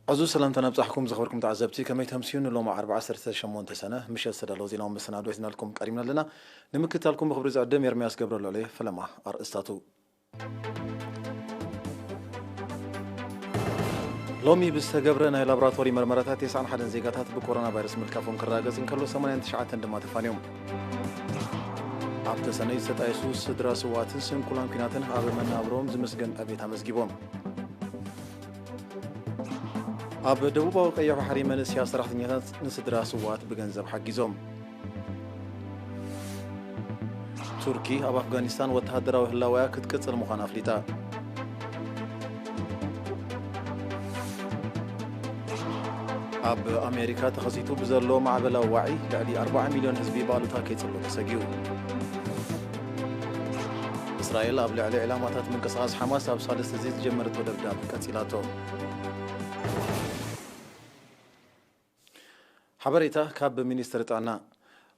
ዕዙዝ ሰላምታ ናብጻሕኩም ዝኸበርኩም ተዓዘብቲ፣ ከመይ ተምስዩ? ንሎሚ ዓርቢ ዓሰርተ ሸሞንተ ሰነ ምሸት ዝተዳለወ ዜናዊ መሰናዶ ሒዝናልኩም ቀሪብና ኣለና። ንምክትታልኩም ብኽብሪ ዝዕድም ኤርምያስ ገብረልዑል እየ። ፈለማ ኣርእስታቱ። ሎሚ ብዝተገብረ ናይ ላቦራቶሪ መርመራታት፣ ተስዓን ሓደን ዜጋታት ብኮሮና ቫይረስ ምልካፎም ክረጋገጽ እንከሎ፣ ሰማንያን ትሽዓተን ድማ ተፋንዮም። ኣብ ተሰነይ ዝተጣየሱ ስድራ ስውኣትን ስንኩላን ኲናትን ኣብ መናብሮም ዝምስገን ዕቤት ኣመዝጊቦም። ኣብ ደቡባዊ ቀይሕ ባሕሪ መንእሰያት ሰራሕተኛታት ንስድራ ስውኣት ብገንዘብ ሓጊዞም። ቱርኪ ኣብ ኣፍጋኒስታን ወተሃደራዊ ህላወያ ክትቅጽል ምዃና ኣፍሊጣ። ኣብ ኣሜሪካ ተኸሲቱ ብዘሎ ማዕበላዊ ዋዒ ልዕሊ ኣርባዓ ሚልዮን ህዝቢ ብኣሉታ ከይጽሎ ተሰጊኡ። እስራኤል ኣብ ልዕሊ ዕላማታት ምንቅስቓስ ሓማስ ኣብ ሳልስቲ እዚ ዝጀመረቶ ደብዳብ ቀጺላቶ። ሓበሬታ ካብ ሚኒስትሪ ጥዕና።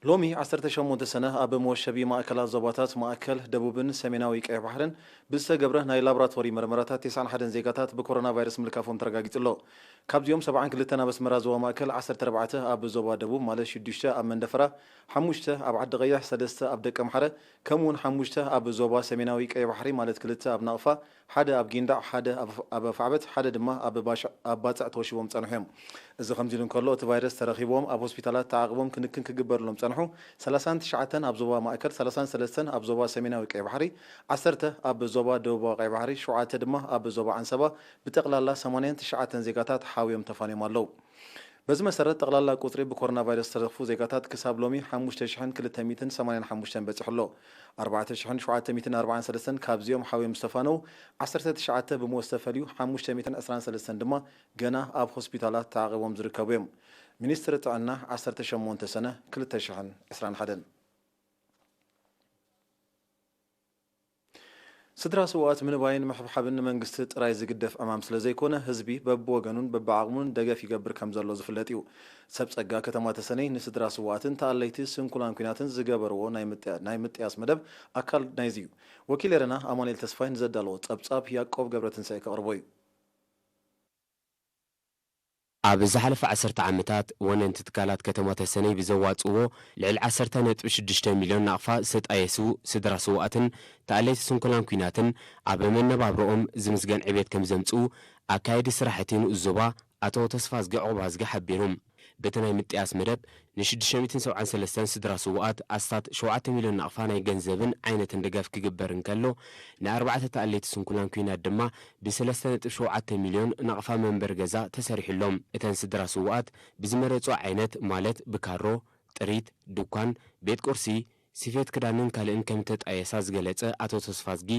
ሎሚ ዓሰርተ ሸሞንተ ሰነ ኣብ መወሸቢ ማእከላት ዞባታት ማእከል፣ ደቡብን ሰሜናዊ ቀይሕ ባሕርን ብዝተገብረ ናይ ላቦራቶሪ መርመራታት፣ ተስዓን ሓደን ዜጋታት ብኮሮና ቫይረስ ምልካፎም ተረጋጊጹ ኣሎ። ካብዚኦም ሰብዓን ክልተን ኣብ ኣስመራ ዞባ ማእከል፣ ዓሰርተ ኣርባዕተ ኣብ ዞባ ደቡብ፣ ማለት ሽዱሽተ ኣብ መንደፈራ፣ ሓሙሽተ ኣብ ዓዲ ቀይሕ፣ ሰለስተ ኣብ ደቀምሓረ፣ ከምኡውን ሓሙሽተ ኣብ ዞባ ሰሜናዊ ቀይሕ ባሕሪ፣ ማለት ክልተ ኣብ ናቕፋ፣ ሓደ ኣብ ጊንዳዕ፣ ሓደ ኣብ፣ ኣብ ኣፍዓበት፣ ሓደ ድማ ኣብ ባሽ-፣ ኣብ ባጽዕ ተወሺቦም ጸንሑ እዮም። እዚ ከምዚ ኢሉ እንከሎ፣ እቲ ቫይረስ ተረኺብዎም ኣብ ሆስፒታላት ተዓቕቦም ክንክን ክግበርሎም ጸንሑ ሰላሳን ትሽዓተን ኣብ ዞባ ማእከል፣ ሰላሳን ሰለስተን ኣብ ዞባ ሰሜናዊ ቀይሕ ባሕሪ፣ ዓሰርተ ኣብ ዞባ ደቡባዊ ቀይሕ ባሕሪ፣ ሸውዓተ ድማ ኣብ ዞባ ዓንሰባ፣ ብጠቕላላ ሰማንያን ትሽዓተን ዜጋታት ሓውዮም ተፋንዮም ኣለዉ። በዚ መሰረት፣ ጠቕላላ ቁጽሪ ብኮሮና ቫይረስ ዝተረኽፉ ዜጋታት ክሳብ ሎሚ ሓሙሽተ ሽሕን ክልተ ሚእትን ሰማንያን ሓሙሽተን በጺሑ ኣሎ። ኣርባዕተ ሽሕን ሸውዓተ ሚእትን ኣርባዓን ሰለስተን ካብዚኦም ሓውዮም ዝተፋነዉ፣ ዓሰርተ ትሽዓተ ብሞት ዝተፈልዩ፣ ሓሙሽተ ሚእትን ዕስራን ሰለስተን ድማ ገና ኣብ ሆስፒታላት ተዓቒቦም ዝርከቡ እዮም። ሚኒስትሪ ጥዕና፣ ዓሰርተ ሸሞንተ ሰነ ክልተ ሽሕን ዕስራን ሓደን። ስድራ ስውኣት ምንባይን ምሕብሓብን ንመንግስቲ ጥራይ ዝግደፍ ዕማም ስለ ዘይኮነ፣ ህዝቢ በብወገኑን በብዓቕሙን ደገፍ ይገብር ከም ዘሎ ዝፍለጥ እዩ። ሰብ ጸጋ ከተማ ተሰነይ ንስድራ ስውኣትን ተኣለይቲ ስንኩላን ኲናትን ዝገበርዎ ናይ ምጥያ-፣ ናይ ምጥያስ መደብ ኣካል ናይዚ እዩ። ወኪል ኤረና ኣማኑኤል ተስፋይ ንዘዳለዎ ጸብጻብ ያዕቆብ ገብረትንሳኤ ከቕርቦ እዩ። ኣብ ዝሓለፈ ዓሰርተ ዓመታት፣ ወነንቲ ትካላት ከተማ ተሰነይ ብዘዋጽእዎ ልዕሊ ዓሰርተ ነጥቢ ሽዱሽተ ሚልዮን ናቕፋ ዝተጣየሱ ስድራ ስውኣትን ተኣለይቲ ስንኩላን ኲናትን ኣብ መነባብሮኦም ዝምስገን ዕቤት ከም ዘምጽኡ ኣካየዲ ስራሕቲ ንኡስ ዞባ ኣቶ ተስፋዝጊ ዑቕባዝጊ ሓቢሩ። በቲ ናይ ምጥያስ መደብ፣ ንሽዱሽተ ሚእትን ሰብዓን ሰለስተን ስድራ ስውኣት ኣስታት ሸውዓተ ሚልዮን ናቕፋ ናይ ገንዘብን ዓይነትን ደገፍ ክግበር እንከሎ፣ ንኣርባዕተ ተኣለይቲ ስንኩላን ኲናት ድማ ብሰለስተ ነጥቢ ሸውዓተ ሚልዮን ናቕፋ መንበሪ ገዛ ተሰሪሑሎም። እተን ስድራ ስውኣት ብዝመረጽኦ ዓይነት፣ ማለት ብካሮ፣ ጥሪት፣ ድኳን፣ ቤት ቁርሲ፣ ስፌት ክዳንን ካልእን ከም ተጣየሳ ዝገለጸ ኣቶ ተስፋዝጊ፣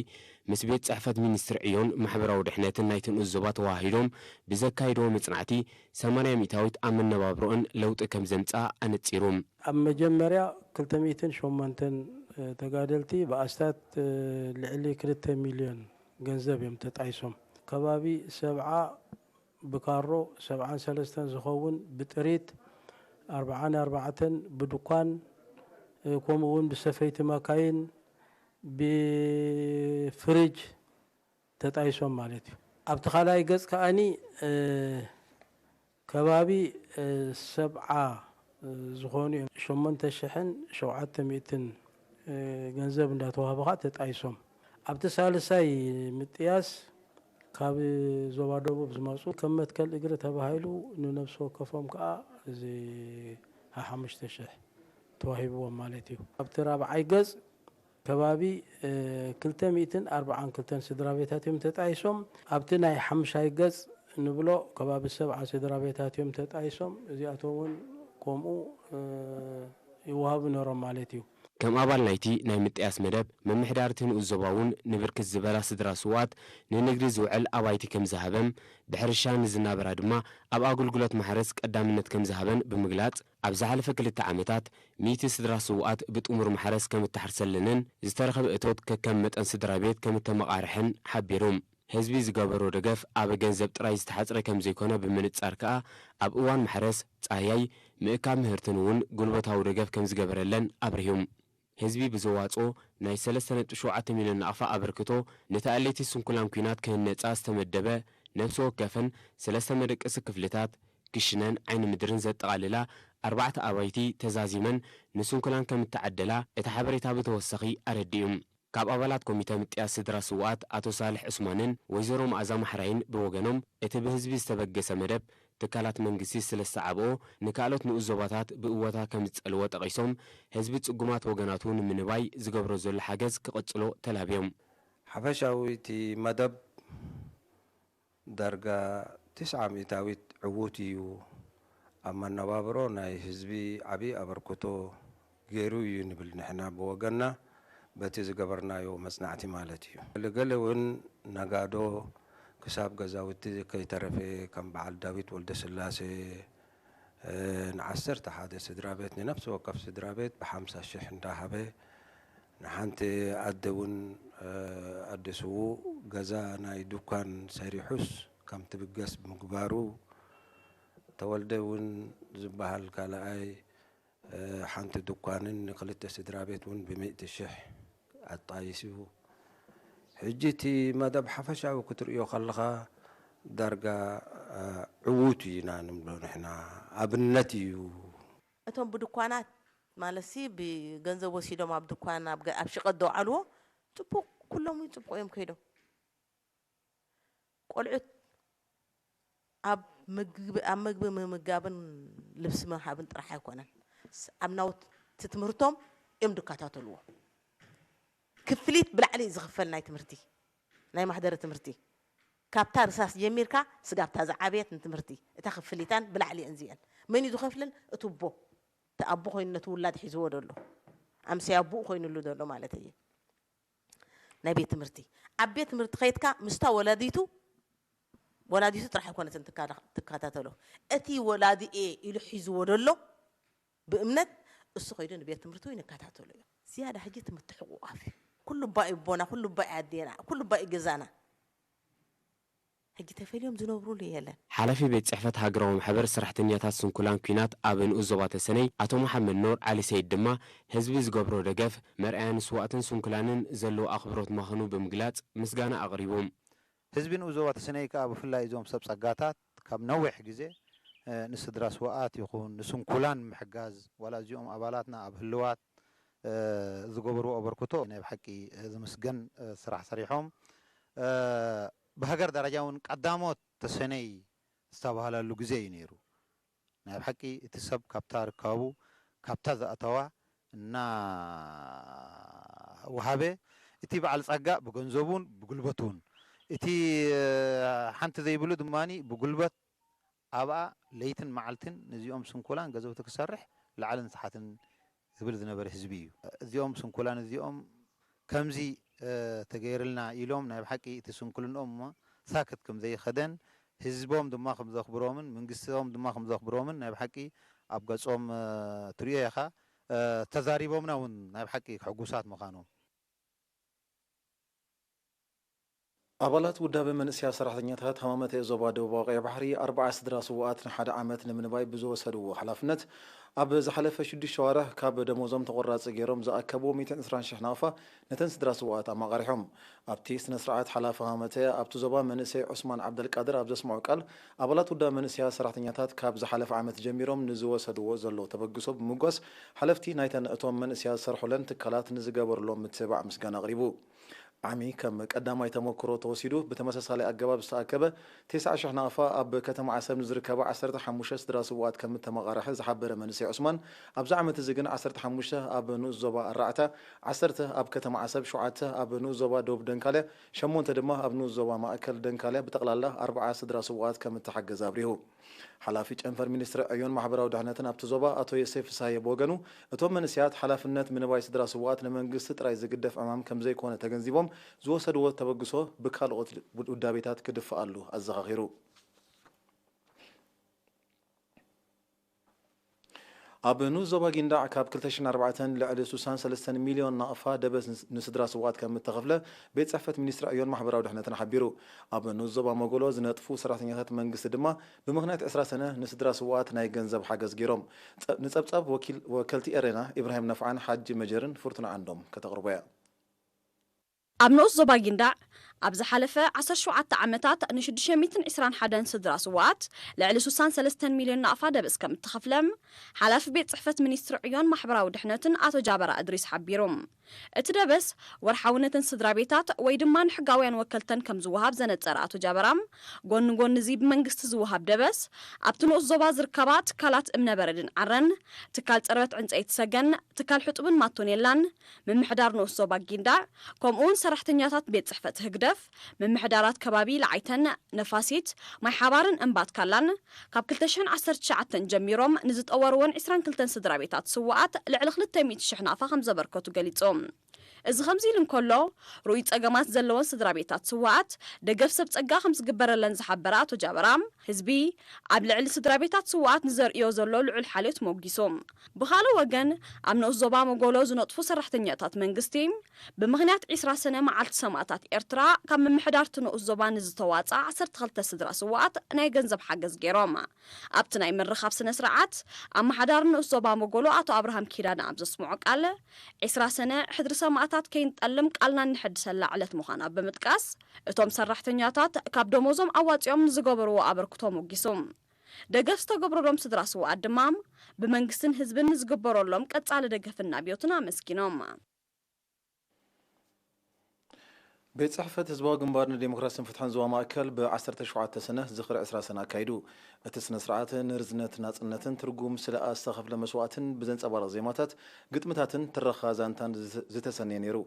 ምስ ቤት ጽሕፈት ሚኒስትሪ ዕዮን ማሕበራዊ ድሕነትን ናይቲ ንኡስ ዞባ ተወሃሂዶም ብዘካየድዎ መጽናዕቲ፣ ሰማንያ ሚእታዊት ኣብ መነባብሮኦን ለውጢ ከም ዘምጽኣ ኣነጺሩ። ኣብ መጀመርያ ክልተ ሚእትን ሸሞንተን ተጋደልቲ ብኣስታት ልዕሊ ክልተ ሚልዮን ገንዘብ እዮም ተጣይሶም። ከባቢ ሰብዓ ብካሮ፣ ሰብዓን ሰለስተን ዝኸውን ብጥሪት፣ ኣርብዓን ኣርባዕተን ብድኳን፣ ከምኡ እውን ብሰፈይቲ መካይን፣ ብፍሪጅ ተጣይሶም ማለት እዩ። ኣብቲ ካልኣይ ገጽ ከኣኒ፣ እ፣ ከባቢ፣ እ፣ ሰብዓ፣ እ፣ ዝኾኑ እዮም። ሸሞንተ ሽሕን ሸውዓተ ሚእትን፣ እ፣ ገንዘብ እንዳተዋህበ ኸኣ ተጣይሶም። ኣብቲ ሳልሳይ ምጥያስ ካብ ዞባ ደቡብ ዝመጹ ከም መትከል እግሪ ተባሂሉ ንነፍሲ ወከፎም ከኣ እዚ ሓሙሽተ ሽሕ ተዋሂብዎም ማለት እዩ። ኣብቲ ራብዓይ ገጽ ከባቢ፣ እ፣ ክልተ ሚእትን ኣርብዓን ክልተን ስድራ ቤታት እዮም ተጣይሶም። ኣብቲ ናይ ሓምሻይ ገጽ ንብሎ ከባቢ ሰብዓ ስድራ ቤታት እዮም ተጣይሶም። እዚኣቶም እውን ከምኡ፣ እ፣ ይወሃቡ ነይሮም ማለት እዩ። ከም ኣባል ናይቲ ናይ ምጥያስ መደብ፣ ምምሕዳር እቲ ንኡስ ዞባ እውን ንብርክት ዝበላ ስድራ ስውኣት ንንግዲ ዝውዕል ኣባይቲ ከም ዝሃበም፣ ብሕርሻ ንዝናበራ ድማ ኣብ ኣገልግሎት ማሕረስ ቀዳምነት ከም ዝሃበን ብምግላጽ፣ ኣብ ዝሓለፈ ክልተ ዓመታት ሚእቲ ስድራ ስውኣት ብጥሙር ማሕረስ ከም እተሓርሰለንን ዝተረኸበ እቶት ከከም መጠን ስድራ ቤት ከም እተመቓርሐን ሓቢሩ። ህዝቢ ዝገበሮ ደገፍ ኣብ ገንዘብ ጥራይ ዝተሓጽረ ከም ዘይኮነ ብምንጻር ከኣ፣ ኣብ እዋን ማሕረስ፣ ጻህያይ፣ ምእካብ ምህርትን እውን ጉልበታዊ ደገፍ ከም ዝገበረለን ኣብሪሁ። ህዝቢ ብዘዋጽኦ ናይ ሰለስተ ነጥቢ ሸውዓተ ሚልዮን ናቕፋ ኣበርክቶ፣ ንተኣለይቲ ስንኩላን ኲናት ክህነጻ ዝተመደበ ነፍሲ ወከፈን ሰለስተ መደቀሲ ክፍልታት፣ ክሽነን ዓይኒ ምድርን ዘጠቓልላ ኣርባዕተ ኣባይቲ ተዛዚመን ንስንኩላን ከም እተዓደላ እቲ ሓበሬታ ብተወሳኺ ኣረዲኡ። ካብ ኣባላት ኮሚተ ምጥያስ ስድራ ስውኣት ኣቶ ሳልሕ ዑስማንን ወይዘሮ መኣዛ ማሕራይን ብወገኖም፣ እቲ ብህዝቢ ዝተበገሰ መደብ ትካላት መንግስቲ ስለ ዝተዓብኦ፣ ንካልኦት ንኡስ ዞባታት ብእወታ ከም ዝጸልዎ ጠቒሶም፣ ህዝቢ ጽጉማት ወገናቱ ንምንባይ ዝገብሮ ዘሎ ሓገዝ ክቕጽሎ ተላብዮም። ሓፈሻዊ እቲ መደብ ዳርጋ ትስዓ ሚእታዊት ዕዉት እዩ። ኣብ መነባብሮ ናይ ህዝቢ ዓቢ ኣበርክቶ ገይሩ እዩ ንብል ንሕና ብወገንና፣ በቲ ዝገበርናዮ መጽናዕቲ ማለት እዩ። ገለገለ እውን ነጋዶ ክሳብ ገዛውቲ ከይተረፈ ከም በዓል ዳዊት ወልደስላሴ፣ እ፣ ንዓሰርተ ሓደ ስድራ ቤት፣ ንነፍሲ ወከፍ ስድራ ቤት ብሓምሳ ሽሕ እንዳሃበ፣ ንሓንቲ ኣደ እውን፣ እ፣ ኣደ ስዉእ ገዛ ናይ ዱኳን ሰሪሑስ ከም ትብገስ ብምግባሩ፣ ተወልደ እውን ዝበሃል ካልኣይ፣ እ፣ ሓንቲ ዱኳንን ንክልተ ስድራ ቤት እውን ብሚእቲ ሽሕ ኣጣይሱ። ሕጂ እቲ መደብ ሓፈሻዊ ክትርእዮ ከለኻ ዳርጋ፣ እ፣ ዕዉት ኢና ንብሎ ንሕና። ኣብነት እዩ። እቶም ብድኳናት ማለትሲ ብገንዘብ ወሲዶም ኣብ ድኳን ኣብ ገ-፣ ኣብ ሽቐጥ ዘውዓልዎ ጽቡቕ፣ ኩሎም እውን ጽቡቕ እዮም ከይዶም። ቆልዑት ኣብ ምግቢ፣ ኣብ ምግቢ ምምጋብን ልብሲ ምሃብን ጥራሕ ኣይኮነን። ስ-፣ ኣብ ናውቲ ትምህርቶም እዮም ዝከታተልዎ። ክፍሊት ብላዕሊ እዩ ዝኽፈል ናይ ትምህርቲ፣ ናይ ማህደረ ትምህርቲ። ካብታ ርሳስ ጀሚርካ ስጋብታ ዝዓበየት ንትምህርቲ፣ እታ ክፍሊታን ብላዕሊ እየን እዚአን። መን እዩ ዝኸፍልን? እቲ ኣቦ። እቲ ኣቦ ኮይኑ ነቲ ውላድ ሒዝዎ ዘሎ። ኣምሰይ ኣቦኡ ኮይኑሉ ዘሎ ማለት እየ። ናይ ቤት ትምህርቲ። ኣብ ቤት ትምህርቲ ከይድካ ምስታ ወላዲቱ፣ ወላዲቱ ጥራሕ ኣይኮነትን ትካታ-፣ ትከታተሎ። እቲ ወላዲ እየ ኢሉ ሒዝዎ ዘሎ ብእምነት እሱ ከይዱ ንቤት ትምህርቲ ወይ ንከታተሎ እዩ። ዝያዳ ሕጂ እቲ ምትሕቑቓፍ እዩ። ኩሉ እባ እዩ ኣቦና፣ ኩሉ እባ እዩ ኣዴና፣ ኩሉ እባ እዩ ገዛና። ሕጂ ተፈልዮም ዝነብሩሉ የለን። ሓላፊ ቤት ጽሕፈት ሃገራዊ ማሕበር ሰራሕተኛታት ስንኩላን ኲናት ኣብ ንኡስ ዞባ ተሰነይ ኣቶ መሓመድ ኑር ዓሊ ሰይድ ድማ፣ ህዝቢ ዝገብሮ ደገፍ መርኣያ ንስዋእትን ስንኩላንን ዘለዎ ኣኽብሮት ምዃኑ ብምግላጽ ምስጋና ኣቕሪቡ። ህዝቢ ንኡስ ዞባ ተሰነይ ከኣ ብፍላይ እዞም ሰብ ጸጋታት ካብ ነዊሕ ግዜ፣ እ፣ ንስድራ ስውኣት ይኹን ንስንኩላን ምሕጋዝ፣ ዋላ እዚኦም ኣባላትና ኣብ ህልዋት፣ እ፣ ዝገበርዎ ኣበርክቶ ናይ ብሓቂ፣ እ፣ ዝምስገን፣ እ፣ ስራሕ ሰሪሖም። እ፣ ብሃገር ደረጃ እውን ቀዳሞት ተሰነይ ዝተባህለሉ ግዜ እዩ ነይሩ። ናይ ብሓቂ እቲ ሰብ ካብታ ርካቡ፣ ካብታ ዝኣተዋ እናወሃበ፣ እቲ በዓል ጸጋ ብገንዘቡን ብጉልበቱን፣ እቲ፣ እ፣ ሓንቲ ዘይብሉ ድማኒ ብጉልበት ኣብኣ ለይትን መዓልትን ነዚኦም ስንኩላን ገዘውቲ ክሰርሕ ላዕልን ታሕትን ዝብል ዝነበረ ህዝቢ እዩ። እዚኦም ስንኩላን እዚኦም ከምዚ፣ እ፣ ተገይርልና ኢሎም ናይ ብሓቂ እቲ ስንኩልንኦም እሞ ሳክት ከም ዘይኸደን ህዝቦም ድማ ከም ዘኽብሮምን መንግስቶም ድማ ከም ዘኽብሮምን ናይ ብሓቂ ኣብ ገጾም፣ እ፣ ትርእዮ ኢኻ። እ፣ ተዛሪቦምና እውን ናይ ብሓቂ ሕጉሳት ምዃኖም። ኣባላት ውዳበ መንእሰያት ሰራሕተኛታት ሃማመተ ዞባ ደቡባዊ ቀይሕ ባሕሪ ኣርብዓ ስድራ ስዉኣት ንሓደ ዓመት ንምንባይ ብዝወሰድዎ ሓላፍነት ኣብ ዝሓለፈ ሽዱሽተ ኣዋርሕ ካብ ደሞዞም ተቖራጺ ገይሮም ዝኣከብዎ ሚእትን ዕስራን ሽሕ ናቕፋ ነተን ስድራ ስዉኣት ኣመቓሪሖም። ኣብቲ ስነ ስርዓት ሓላፊ ሃማመተ ኣብቲ ዞባ መንእሰይ ዑስማን ዓብደልቃድር ኣብ ዘስምዖ ቃል ኣባላት ውዳበ መንእሰያት ሰራሕተኛታት ካብ ዝሓለፈ ዓመት ጀሚሮም ንዝወሰድዎ ዘለዉ ተበግሶ ብምምጓስ ሓለፍቲ ናይተን እቶም መንእሰያት ዝሰርሑለን ትካላት ንዝገበሩሎም ምትብባዕ ምስጋና ኣቕሪቡ። ዓሚ ከም ቀዳማይ ተመክሮ ተወሲዱ ብተመሳሳሊ ኣገባብ ዝተኣከበ ተስዓ ሽሕ ናቕፋ ኣብ ከተማ ዓሰብ ንዝርከባ ዓሰርተ ሓሙሽተ ስድራ ስዉኣት ከም እተመቓረሐ ዝሓበረ መንእሰይ ዑስማን፣ ኣብዚ ዓመት እዚ ግን ዓሰርተ ሓሙሽተ ኣብ ንኡስ ዞባ ኣራዕታ፣ ዓሰርተ ኣብ ከተማ ዓሰብ፣ ሸውዓተ ኣብ ንኡስ ዞባ ደቡብ ደንካልያ፣ ሸሞንተ ድማ ኣብ ንኡስ ዞባ ማእከል ደንካልያ ብጠቕላላ ኣርብዓ ስድራ ስዉኣት ከም እተሓገዘ ኣብሪሁ። ሓላፊ ጨንፈር ሚኒስትሪ ዕዮን ማሕበራዊ ድሕነትን ኣብቲ ዞባ ኣቶ ዮሴፍ ፍስሃየ ብወገኑ፣ እቶም መንእሰያት ሓላፍነት ምንባይ ስድራ ስዉኣት ንመንግስቲ ጥራይ ዝግደፍ ዕማም ከምዘይኮነ ተገንዚቦም ዝወሰድዎ ተበግሶ ብካልኦት ውዳቤታት ክድፍኣሉ ኣዘኻኺሩ። ኣብ ንኡስ ዞባ ጊንዳዕ ካብ ክልተ ሽሕን ኣርባዕተን ልዕሊ ስሳን ሰለስተን ሚልዮን ናቕፋ ደበስ ንስ-፣ ንስድራ ስዉኣት ከም እተኸፍለ ቤት ጽሕፈት ሚኒስትሪ ዕዮን ማሕበራዊ ድሕነትን ሓቢሩ። ኣብ ንኡስ ዞባ መጎሎ ዝነጥፉ ሰራሕተኛታት መንግስቲ ድማ ብምኽንያት ዕስራ ሰነ ንስድራ ስዉኣት ናይ ገንዘብ ሓገዝ ገይሮም። ጸ-፣ ንጸብጻብ ወኪል-፣ ወከልቲ ኤሬና ኢብራሂም ነፍዓን ሓጂ መጀርን ፍርቱና ዓንዶም ከተቕርቦ እያ። ኣብ ንኡስ ዞባ ጊንዳዕ ኣብ ዝሓለፈ ዓሰርተ ሸውዓተ ዓመታት ን ሽዱሽተ ሚእትን ዕስራን ሓደን ስድራ ስውኣት ልዕሊ ስሳን ሰለስተን ሚልዮን ናቕፋ ደበስ ከም እተኸፍለ ሓላፊ ቤት ጽሕፈት ሚኒስትሪ ዕዮን ማሕበራዊ ድሕነትን ኣቶ ጃበራ እድሪስ ሓቢሩ። እቲ ደበስ ወርሓዊ ነተን ስድራ ቤታት ወይ ድማ ንሕጋውያን ወከልተን ከም ዝወሃብ ዘነጸረ ኣቶ ጃበራ፣ ጎኒ ጎኒ እዚ ብመንግስቲ ዝወሃብ ደበስ ኣብቲ ንኡስ ዞባ ዝርከባ ትካላት እምነበረድን ዓረን፣ ትካል ጽርበት ዕንጸይቲ ሰገን፣ ትካል ሕጡብን ማቶኔላን፣ ምምሕዳር ንኡስ ዞባ ጊንዳዕ፣ ከምኡውን ሰራሕተኛታት ቤት ጽሕፈት ህግደፍ፣ ምምሕዳራት ከባቢ ልዓይተን፣ ነፋሲት፣ ማይ ሓባርን እምባትካላን ካብ ክልተ ሽሕን ዓሰርተ ትሽዓተን ጀሚሮም ንዝጠወርወን ዕስራን ክልተን ስድራ ቤታት ስውኣት ልዕሊ ክልተ ሚእቲ ሽሕ ናቕፋ ከም ዘበርከቱ ገሊጾም። እዚ ከምዚ ኢሉ እንከሎ፣ ርኡይ ጸገማት ዘለወን ስድራ ቤታት ስውኣት ደገፍ ሰብ ጸጋ ከም ዝግበረለን ዝሓበረ ኣቶ ጃበራ፣ ህዝቢ ኣብ ልዕሊ ስድራ ቤታት ስውኣት ንዘርእዮ ዘሎ ልዑል ሓልዮት ሞጊሱ። ብኻልእ ወገን፣ ኣብ ንኡስ ዞባ መጎሎ ዝነጥፉ ሰራሕተኛታት መንግስቲ፣ ብምኽንያት ዕስራ ሰነ መዓልቲ ሰማእታት ኤርትራ ካብ ምምሕዳር እቲ ንኡስ ዞባ ንዝተዋጽኣ ዓሰርተ ክልተ ስድራ ስውኣት ናይ ገንዘብ ሓገዝ ገይሮም። ኣብቲ ናይ ምርኻብ ስነ ስርዓት፣ ኣመሓዳሪ ንኡስ ዞባ መጎሎ ኣቶ ኣብርሃም ኪዳነ ኣብ ዘስምዖ ቃል፣ ዕስራ ሰነ ሕድሪ ሰማእታት ከይንጠልም ቃልና እንሕድሰላ ዕለት ምዃና ብምጥቃስ፣ እቶም ሰራሕተኛታት ካብ ደሞዞም ኣዋጺኦም ንዝገበርዎ ኣበርክቶ ሞጊሱ። ደገፍ ዝተገብረሎም ስድራ ስውኣት ድማ ብመንግስትን ህዝብን ንዝግበረሎም ቀጻሊ ደገፍን ኣብዮትን ኣመስጊኖም። ቤት ጽሕፈት ህዝባዊ ግንባር ንዴሞክራስን ፍትሕን ዞባ ማእከል ብ ዓሰርተ ሸውዓተ ሰነ ዝኽሪ ዕስራ ሰነ ኣካይዱ። እቲ ስነ ስርዓት ንርዝነት ናጽነትን ትርጉም ስለ ዝተኸፍለ መስዋእትን ብዘንጸባርቕ ዜማታት፣ ግጥምታትን ትረኻ ዛንታን ዝተ-፣ ዝተሰነየ ነይሩ።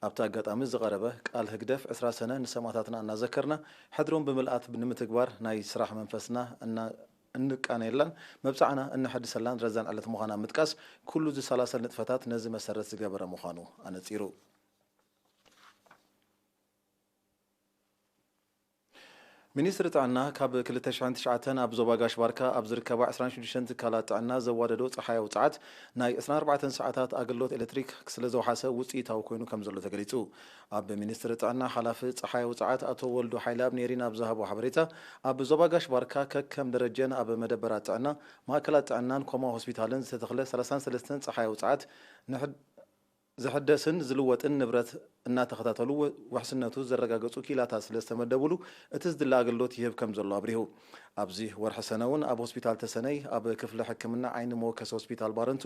ኣብቲ ኣጋጣሚ ዝቐረበ ቃል ህግደፍ ዕስራ ሰነ ንሰማእታትና እናዘከርና፣ ሕድሮም ብምልኣት ንምትግባር ናይ ስራሕ መንፈስና እና-፣ እንቃነየላን መብጽዓና እነሐድሰላን ረዛን ዕለት ምዃና ምጥቃስ፣ ኩሉ ዝሰላሰል ንጥፈታት ነዚ መሰረት ዝገበረ ምዃኑ ኣነጺሩ። ሚኒስትሪ ጥዕና ካብ ክልተ ሽሕን ትሽዓተን ኣብ ዞባ ጋሽ ባርካ ኣብ ዝርከባ ዕስራን ሽዱሽተን ትካላት ጥዕና ዘዋደዶ ጸሓያዊ ጸዓት ናይ ዕስራን ኣርባዕተን ሰዓታት ኣገልግሎት ኤሌክትሪክ ስለ ዘውሓሰ ውጽኢታዊ ኮይኑ ከም ዘሎ ተገሊጹ። ኣብ ሚኒስትሪ ጥዕና ሓላፊ ጸሓያዊ ጸዓት ኣቶ ወልዱ ሓይለ ኣብ ኔሪን ኣብ ዝሃቦ ሓበሬታ፣ ኣብ ዞባ ጋሽ ባርካ ከከም ደረጀን ኣብ መደበራት ጥዕና፣ ማእከላት ጥዕናን ኮማ ሆስፒታልን ዝተተኽለ ሰላሳን ሰለስተን ጸሓያዊ ጸዓት ንሕድ-፣ ዝሕደስን ዝልወጥን ንብረት እናተኸታተሉ ውሕስነቱ ዘረጋገጹ ኪላታት ስለ ዝተመደቡሉ፣ እቲ ዝድለ ኣገልግሎት ይህብ ከም ዘሎ ኣብሪሁ። ኣብዚ ወርሒ ሰነ እውን ኣብ ሆስፒታል ተሰነይ፣ ኣብ ክፍሊ ሕክምና ዓይኒ መወከሲ ሆስፒታል ባረንቱ፣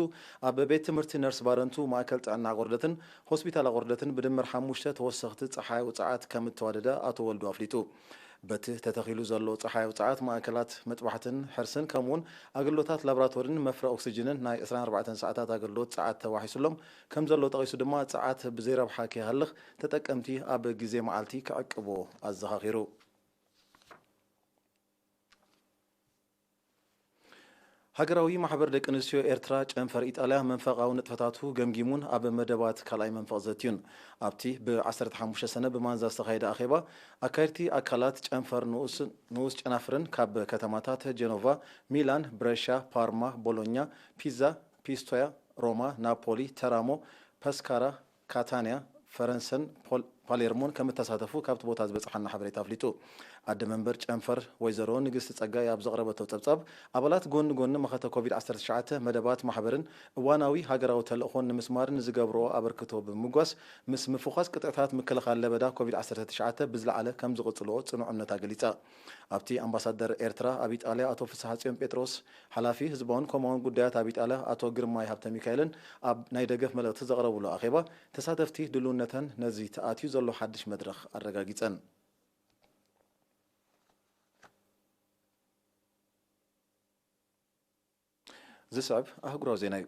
ኣብ ቤት ትምህርቲ ነርስ ባረንቱ፣ ማእከል ጥዕና ኣቑርደትን ሆስፒታል ኣቑርደትን ብድምር ሓሙሽተ ተወሰኽቲ ጸሓያዊ ጸዓት ከም እተዋደደ ኣቶ ወልዱ ኣፍሊጡ። በቲ ተተኺሉ ዘሎ ጸሓያዊ ጸዓት ማእከላት መጥባሕትን ሕርስን ከምኡውን ኣገልግሎታት ላቦራቶሪን መፍረ ኦክስጅንን ናይ ዕስራን ኣርባዕተን ሰዓታት ኣገልግሎት ጸዓት ተዋሒሱሎም ከም ዘሎ ጠቒሱ ድማ፣ ጸዓት ብዘይረብሓ ከይሃልኽ ተጠቀምቲ ኣብ ግዜ መዓልቲ ክዕቅብዎ ኣዘኻኺሩ። ሃገራዊ ማሕበር ደቂ ኣንስትዮ ኤርትራ ጨንፈር ኢጣልያ መንፈቓዊ ንጥፈታቱ ገምጊሙን ኣብ መደባት ካልኣይ መንፈቕ ዘትዩን። ኣብቲ ብ ዓሰርተ ሓሙሽተ ሰነ ብማንዛ ዝተኻየደ ኣኼባ፣ ኣካየድቲ ኣካላት ጨንፈር ንኡስ፣ ንኡስ ጨናፍርን ካብ ከተማታት ጀኖቫ፣ ሚላን፣ ብረሻ፣ ፓርማ፣ ቦሎኛ፣ ፒዛ፣ ፒስቶያ፣ ሮማ፣ ናፖሊ፣ ተራሞ፣ ፐስካራ፣ ካታንያ፣ ፈረንሰን ፖል-፣ ፓሌርሞን ከም እተሳተፉ ካብቲ ቦታ ዝበጽሓና ሓበሬታ ኣፍሊጡ። ኣደ መንበር ጨንፈር ወይዘሮ ንግስቲ ጸጋይ ኣብ ዘቕረበቶ ጸብጻብ፣ ኣባላት ጎኒ ጎኒ መኸተ ኮቪድ ዓሰርተ ትሽዓተ መደባት ማሕበርን እዋናዊ ሃገራዊ ተልእኾን ንምስማር ንዝገብርኦ ኣበርክቶ ብምምጓስ፣ ምስ ምፍዃስ ቅጥዕታት ምክልኻል ለበዳ ኮቪድ ዓሰርተ ትሽዓተ ብዝለዓለ ከም ዝቕጽልኦ ጽኑዕ እምነታ ገሊጻ። ኣብቲ ኣምባሳደር ኤርትራ ኣብ ኢጣልያ ኣቶ ፍስሓጽዮን ጴጥሮስ፣ ሓላፊ ህዝባውን ኮማውን ጉዳያት ኣብ ኢጣልያ ኣቶ ግርማይ ሃብተሚካኤልን ኣብ ናይ ደገፍ መልእኽቲ ዘቕረብሉ ኣኼባ፣ ተሳተፍቲ ድልውነተን ነዚ ተኣትዩ ዘሎ ሓድሽ መድረኽ ኣረጋጊጸን። ዝስዕብ ኣህጉራዊ ዜና እዩ።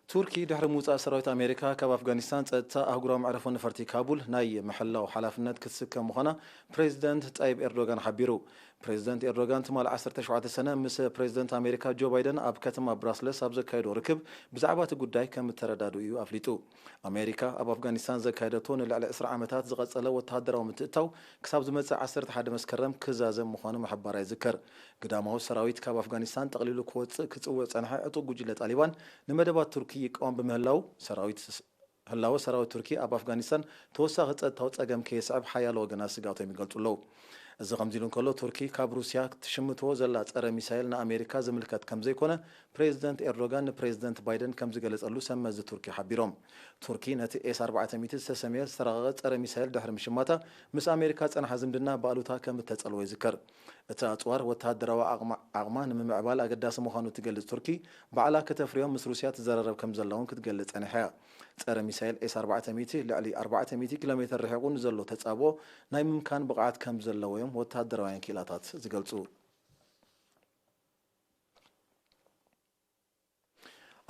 ቱርኪ ድሕሪ ምውጻእ ሰራዊት ኣሜሪካ ካብ ኣፍጋኒስታን፣ ጸጥታ ኣህጉራዊ መዕረፎ ነፈርቲ ካቡል ናይ ምሕላው ሓላፍነት ክትስከም ምዃና ፕሬዚደንት ጣይብ ኤርዶጋን ሓቢሩ። ፕሬዚደንት ኤርዶጋን ትማሊ ዓሰርተ ሸውዓተ ሰነ ምስ ፕሬዚደንት ኣሜሪካ ጆ ባይደን ኣብ ከተማ ብራስለስ ኣብ ዘካየዶ ርክብ ብዛዕባ እቲ ጉዳይ ከም እተረዳድኡ እዩ ኣፍሊጡ። ኣሜሪካ ኣብ ኣፍጋኒስታን ዘካየደቶ ንልዕሊ ዕስራ ዓመታት ዝቐጸለ ወተሃደራዊ ምትእትታው ክሳብ ዝመጽእ ዓሰርተ ሓደ መስከረም ክዛዘም ምዃኑ ምሕባራ ይዝከር። ግዳማዊ ሰራዊት ካብ ኣፍጋኒስታን ጠቕሊሉ ክወጽእ ክጽውዕ ጸንሐ ዕጡቕ ጉጅለ ጣሊባን፣ ንመደባት ቱርኪ ይቃወም ብምህላው፣ ሰራዊት ህላወ ሰራዊት ቱርኪ ኣብ ኣፍጋኒስታን ተወሳኺ ጸጥታዊ ጸገም ከየስዕብ ሓያሎ ወገናት ስግኣቶም ይገልጹ ኣለዉ። እዚ ከምዚ ኢሉ እንከሎ፣ ቱርኪ ካብ ሩስያ ትሽምትዎ ዘላ ጸረ ሚሳይል ንኣሜሪካ ዝምልከት ከም ዘይኮነ ፕሬዚደንት ኤርዶጋን ንፕሬዚደንት ባይደን ከም ዝገለጸሉ ሰብ መዚ ቱርኪ ሓቢሮም። ቱርኪ ነቲ ኤስ ኣርባዕተ ሚእቲ ዝተሰምየ ዝተራቐቐ ጸረ ሚሳይል ድሕሪ ምሽማታ፣ ምስ ኣሜሪካ ጸንሓ ዝምድና ብኣሉታ ከም እተጸልዎ ይዝከር። እቲ ኣጽዋር ወተሃደራዊ ዓቕማ፣ ዓቕማ ንምምዕባል ኣገዳሲ ምዃኑ እትገልጽ ቱርኪ፣ ባዕላ ከተፍርዮ ምስ ሩስያ ትዘራረብ ከም ዘላ እውን ክትገልጽ ጸኒሓ እያ። ጸረ ሚሳይል ኤስ ኣርባዕተ ሚእቲ ልዕሊ ኣርባዕተ ሚእቲ ኪሎ ሜትር ርሒቑ ንዘሎ ተጻብኦ ናይ ምምካን ብቕዓት ከም ዘለዎ እዮም ወተሃደራውያን ክኢላታት ዝገልጹ።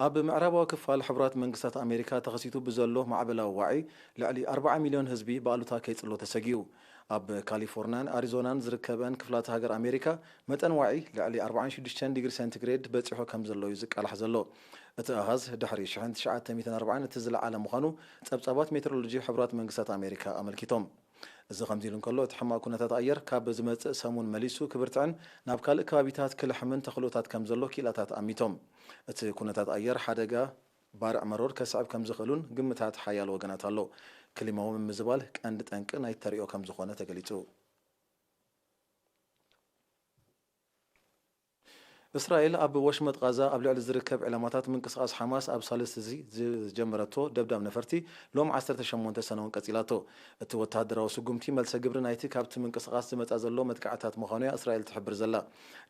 ኣብ ምዕራባዊ ክፋል ሕቡራት መንግስታት ኣሜሪካ ተኸሲቱ ብዘሎ ማዕበላዊ ዋዒ ልዕሊ ኣርባዓ ሚልዮን ህዝቢ ብኣሉታ ከይጽሎ ተሰጊኡ። ኣብ ካሊፎርኒያን ኣሪዞናን ዝርከበን ክፍላተ ሃገር ኣሜሪካ መጠን ዋዒ ልዕሊ ኣርባዓን ሽዱሽተን ዲግሪ ሴንቲግሬድ በጺሑ ከም ዘሎ እዩ ዝቃላሕ ዘሎ። እቲ ኣሃዝ ድሕሪ ሽሕን ትሽዓተ ሚእትን ኣርባዓን እቲ ዝለዓለ ምዃኑ ጸብጻባት ሜትሮሎጂ ሕቡራት መንግስታት ኣሜሪካ ኣመልኪቶም። እዚ ከምዚ ኢሉ እንከሎ፣ እቲ ሕማቕ ኩነታት ኣየር ካብ ዝመጽእ ሰሙን መሊሱ ክብርትዕን ናብ ካልእ ከባቢታት ክልሕምን ተኽእሎታት ከም ዘሎ ክኢላታት ኣሚቶም። እቲ ኩነታት ኣየር ሓደጋ ባርዕ መሮር ከስዕብ ከም ዝኽእሉን ግምታት ሓያሎ ወገናት ኣሎ። ክሊማዊ ምምዝባል ቀንዲ ጠንቂ ናይቲ ተርእዮ ከም ዝኾነ ተገሊጹ። እስራኤል ኣብ ወሽመጥ ቓዛ ኣብ ልዕሊ ዝርከብ ዕላማታት ምንቅስቓስ ሓማስ ኣብ ሳልስቲ እዚ ዝጀመረቶ ደብዳብ ነፈርቲ ሎም ዓሰርተ ሸሞንተ ሰነ እውን ቀጺላቶ። እቲ ወተሃደራዊ ስጉምቲ መልሰ ግብሪ ናይቲ ካብቲ ምንቅስቓስ ዝመጻ ዘሎ መጥቃዕትታት ምዃኑ እያ እስራኤል ትሕብር ዘላ።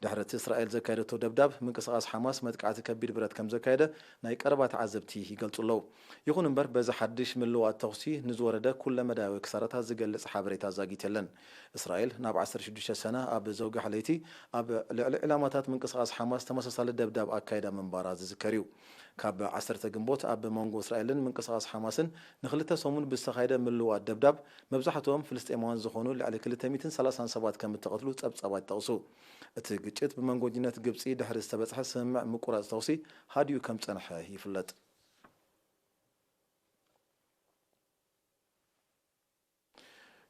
ድሕሪ እቲ እስራኤል ዘካየደቶ ደብዳብ፣ ምንቅስቓስ ሓማስ መጥቃዕቲ ከቢድ ብረት ከም ዘካየደ ናይ ቀረባ ተዓዘብቲ ይገልጹ ኣለዉ። ይኹን እምበር፣ በዚ ሓድሽ ምልዋጥ ተኹሲ ንዝወረደ ኩለመዳያዊ ክሳራታት ዝገልጽ ሓበሬታ ዛጊት የለን። እስራኤል ናብ ዓሰርተ ሽዱሽተ ሰነ ኣብ ዘውግሐ ለይቲ ኣብ ልዕሊ ዕላማታት ምንቅስቓስ ሓማስ ተመሳሳሊ ደብዳብ ኣካይዳ ምንባራ ዝዝከር እዩ። ካብ ዓሰርተ ግንቦት ኣብ መንጎ እስራኤልን ምንቅስቓስ ሓማስን ንኽልተ ሰሙን ብዝተኻየደ ምልዋጥ ደብዳብ፣ መብዛሕትኦም ፍልስጤማውያን ዝኾኑ ልዕሊ ክልተ ሚእትን ሰላሳን ሰባት ከም እተቐትሉ ጸብጻባት ይጠቕሱ። እቲ ግጭት ብመንጎኝነት ግብጺ ድሕሪ ዝተበጽሐ ስምምዕ ምቁራጽ ተኹሲ ሃዲኡ ከም ጸንሐ ይፍለጥ።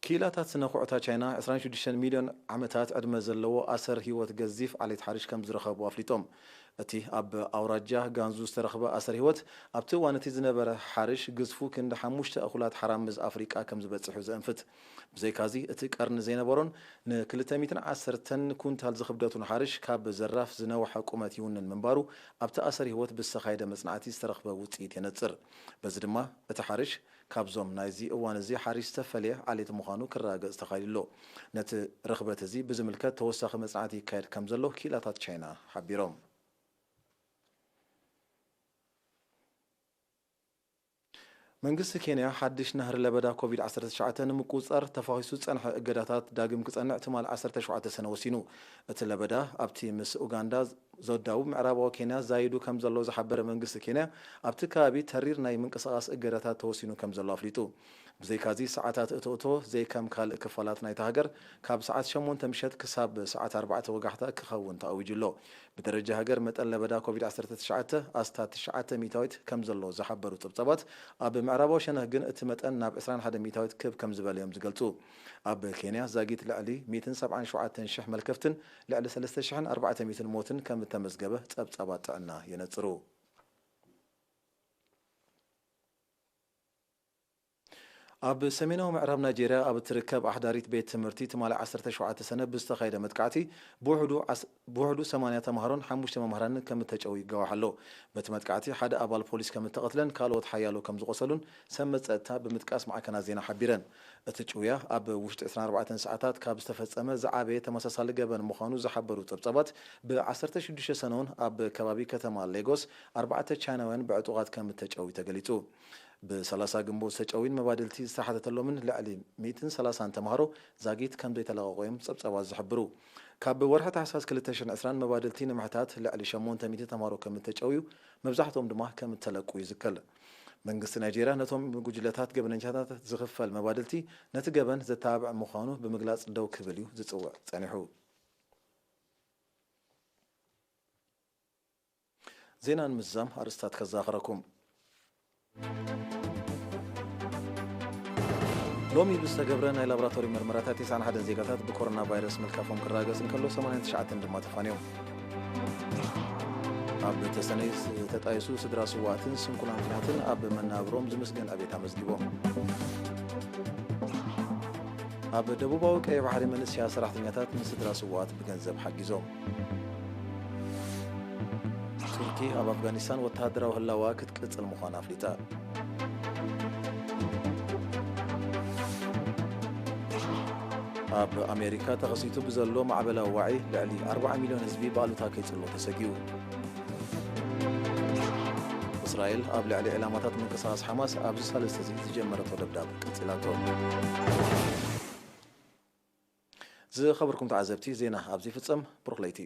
ክኢላታት ስነ ኩዕታ ቻይና ዕስራን ሽዱሽተን ሚልዮን ዓመታት ዕድመ ዘለዎ ኣሰር ህይወት ገዚፍ ዓሌት ሓርሽ ከም ዝረኸቡ ኣፍሊጦም። እቲ ኣብ ኣውራጃ ጋንዙ ዝተረኽበ ኣሰር ህይወት ኣብቲ እዋን እቲ ዝነበረ ሓርሽ ግዝፉ ክንዲ ሓሙሽተ እኹላት ሓራምዝ ኣፍሪቃ ከም ዝበጽሑ ዘእንፍት። ብዘይካዚ፣ እቲ ቀርኒ ዘይነበሮን ንክልተ ሚእትን ዓሰርተን ኩንታል ዝኽብደቱን ሓርሽ ካብ ዘራፍ ዝነውሐ ቁመት ይውንን ምንባሩ ኣብቲ ኣሰር ህይወት ብዝተኻየደ መጽናዕቲ ዝተረኽበ ውጽኢት የነጽር። በዚ ድማ እቲ ሓርሽ ካብዞም ናይዚ እዋን እዚ ሓርሽ ዝተፈለየ ዓሌት ምዃኑ ክረጋገጽ ተኻኢሉ ኣሎ። ነቲ ርኽበት እዚ ብዝምልከት ተወሳኺ መጽናዕቲ ይካየድ ከም ዘሎ ክኢላታት ቻይና ሓቢሮም። መንግስቲ ኬንያ ሓድሽ ናህሪ ለበዳ ኮቪድ ዓሰርተ ትሽዓተ ንምቁጽጻር ተፋኺሱ ዝጸንሐ እገዳታት ዳግም ክጸንዕ ትማል ዓሰርተ ሸውዓተ ሰነ ወሲኑ። እቲ ለበዳ ኣብቲ ምስ ኡጋንዳ ዘዳውብ ምዕራባዊ ኬንያ ዛይዱ ከም ዘሎ ዝሓበረ መንግስቲ ኬንያ፣ ኣብቲ ከባቢ ተሪር ናይ ምንቅስቓስ እገዳታት ተወሲኑ ከም ዘሎ ኣፍሊጡ። ብዘይካዚ፣ ሰዓታት እቶእቶ ዘይከም ካልእ ክፋላት ናይታ ሃገር ካብ ሰዓት ሸሞንተ ምሸት ክሳብ ሰዓት ኣርባዕተ ወጋሕታ ክኸውን ተኣዊጁ ኣሎ። ብደረጃ ሃገር መጠን ለበዳ ኮቪድ ዓሰርተ ትሽዓተ ኣስታት ትሽዓተ ሚእታዊት ከም ዘሎ ዝሓበሩ ጸብጻባት፣ ኣብ ምዕራባዊ ሸነኽ ግን እቲ መጠን ናብ ዕስራን ሓደ ሚእታዊት ክብ ከም ዝበለ እዮም ዝገልጹ። ኣብ ኬንያ ዛጊት ልዕሊ ሚእትን ሰብዓን ሸውዓተን ሽሕ መልከፍትን ልዕሊ ሰለስተ ሽሕን ኣርባዕተ ሚእትን ሞትን ከም እተመዝገበ ጸብጻባት ጥዕና የነጽሩ። ኣብ ሰሜናዊ ምዕራብ ናይጄርያ ኣብ እትርከብ ኣሕዳሪት ቤት ትምህርቲ ትማሊ ዓሰርተ ሸውዓተ ሰነ ብዝተኻየደ መጥቃዕቲ ብውሕዱ ዓስ-፣ ብውሕዱ ሰማንያ ተምሃሮን ሓሙሽተ መምህራንን ከም እተጨው ይጋዋሕ ኣሎ። በቲ መጥቃዕቲ ሓደ ኣባል ፖሊስ ከም እተቐትለን ካልኦት ሓያሎ ከም ዝቖሰሉን ሰብ መጸጥታ ብምጥቃስ ማዕከናት ዜና ሓቢረን። እቲ ጭውያ ኣብ ውሽጢ ዕስራን ኣርባዕተን ሰዓታት ካብ ዝተፈጸመ ዝዓበየ ተመሳሳሊ ገበን ምዃኑ ዝሓበሩ ጸብጻባት፣ ብ ዓሰርተ ሽዱሽተ ሰነ እውን ኣብ ከባቢ ከተማ ሌጎስ ኣርባዕተ ቻይናውያን ብዕጡቓት ከም እተጨውዩ ተገሊጹ። ብ ሰላሳ ግንቦት ዝተጨውዩን መባድልቲ ዝተሓተተሎምን ልዕሊ ሚእትን ሰላሳን ተምሃሮ ዛጊት ከም ዘይተለቐቑ እዮም ጸብጻባት ዝሕብሩ። ካብ ወርሒ ታሕሳስ ክልተ ሽሕን ዕስራን መባድልቲ ንምሕታት ልዕሊ ሸሞንተ ሚእቲ ተምሃሮ ከም እተጨውዩ፣ መብዛሕትኦም ድማ ከም እተለቁ ይዝከር። መንግስቲ ናይጄርያ ነቶም ጉጅለታት ገበነኛታት ዝኽፈል መባድልቲ ነቲ ገበን ዘተባብዕ ምዃኑ ብምግላጽ ደው ክብል እዩ ዝጽውዕ ጸኒሑ። ዜና ንምዝዛም ኣርእስታት ከዘኻኽረኩም። ሎሚ ብዝተገብረ ናይ ላቦራቶሪ መርመራታት፣ ተስዓን ሓደን ዜጋታት ብኮሮና ቫይረስ ምልካፎም ክረጋገጽ እንከሎ፣ ሰማንያን ትሽዓተን ድማ ተፋንዮም። ኣብ ተሰነይ ዝተጣየሱ ስድራ ስዋእትን ስንኩላን ኩናትን ኣብ መናብሮም ዝምስገን ዕቤት ኣመዝጊቦም። ኣብ ደቡባዊ ቀይ ባሕሪ መንእሰያት ሰራሕተኛታት ንስድራ ስዉኣት ብገንዘብ ሓጊዞም። ቱርኪ ኣብ ኣፍጋኒስታን ወተሃደራዊ ህላዋ ክትቅጽል ምዃና ኣፍሊጣ። ኣብ ኣሜሪካ ተኸሲቱ ብዘሎ ማዕበላዊ ዋዒ ልዕሊ ኣርባዓ ሚልዮን ህዝቢ ብኣሉታ ከይጽሎ ተሰጊኡ። እስራኤል ኣብ ልዕሊ ዕላማታት ምንቅስቓስ ሓማስ ኣብዚ ሳልስቲ እዚ ዝጀመረቶ ደብዳብ ቀጺላቶ። ዝኸበርኩም ተዓዘብቲ፣ ዜና ኣብዚ ይፍጸም። ብሩኽ ለይቲ።